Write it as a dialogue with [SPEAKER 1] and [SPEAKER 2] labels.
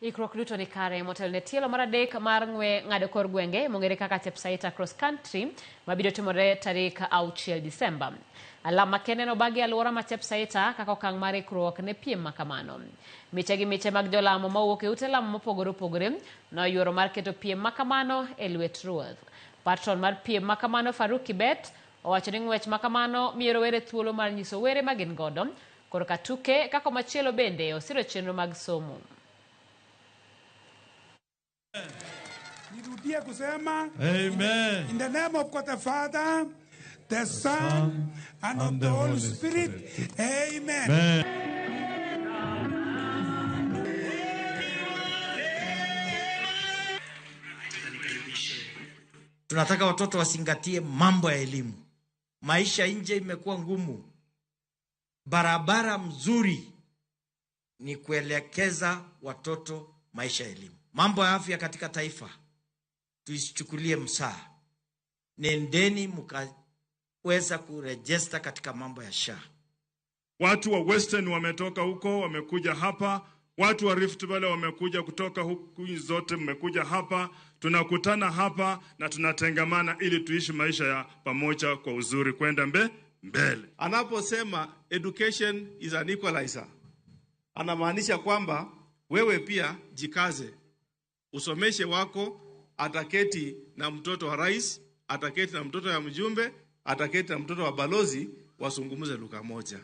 [SPEAKER 1] Ikruok duto ni kare motelo ne tielo mar adek mar ng'we ng'ado kor gwenge mong'ere kaka Chepsaita Cross Country mabiro timore tarik 6 Disemba. Alam makende nobagi e alwora ma Chepsaita kaka okang' mar ikruok ne piem ma kamano. Miche gi miche mag jolamo mawuok e ute lamo mopogore opogore noyuoro mar keto piem ma kamano e lwet ruoth. Patron mar piem ma kamano Faruk Kibet owacho ni ng'wech ma kamano miyo rowere thuolo mar nyiso were ma gin godo korka tuke ka komachielo bende osiro chenro mag somo.
[SPEAKER 2] Nirudie kusema
[SPEAKER 3] Amen.
[SPEAKER 2] In the name of God the Father, the Son, and of the Holy Spirit. Amen.
[SPEAKER 3] Amen.
[SPEAKER 4] Tunataka watoto wasingatie mambo ya elimu. Maisha nje imekuwa ngumu. Barabara mzuri ni kuelekeza watoto maisha ya elimu. Mambo ya afya katika taifa tuisichukulie msaa. Nendeni mkaweza kurejesta katika mambo ya SHA.
[SPEAKER 3] Watu wa Western wametoka huko wamekuja hapa, watu wa Rift Valley wamekuja kutoka huku zote, mmekuja hapa, tunakutana hapa na tunatengamana ili tuishi maisha ya pamoja kwa uzuri kwenda mbele.
[SPEAKER 5] Anaposema education is an equalizer, anamaanisha kwamba wewe pia jikaze, usomeshe wako, ataketi na mtoto wa rais, ataketi na mtoto wa mjumbe, ataketi na mtoto wa balozi, wasungumuze lugha moja.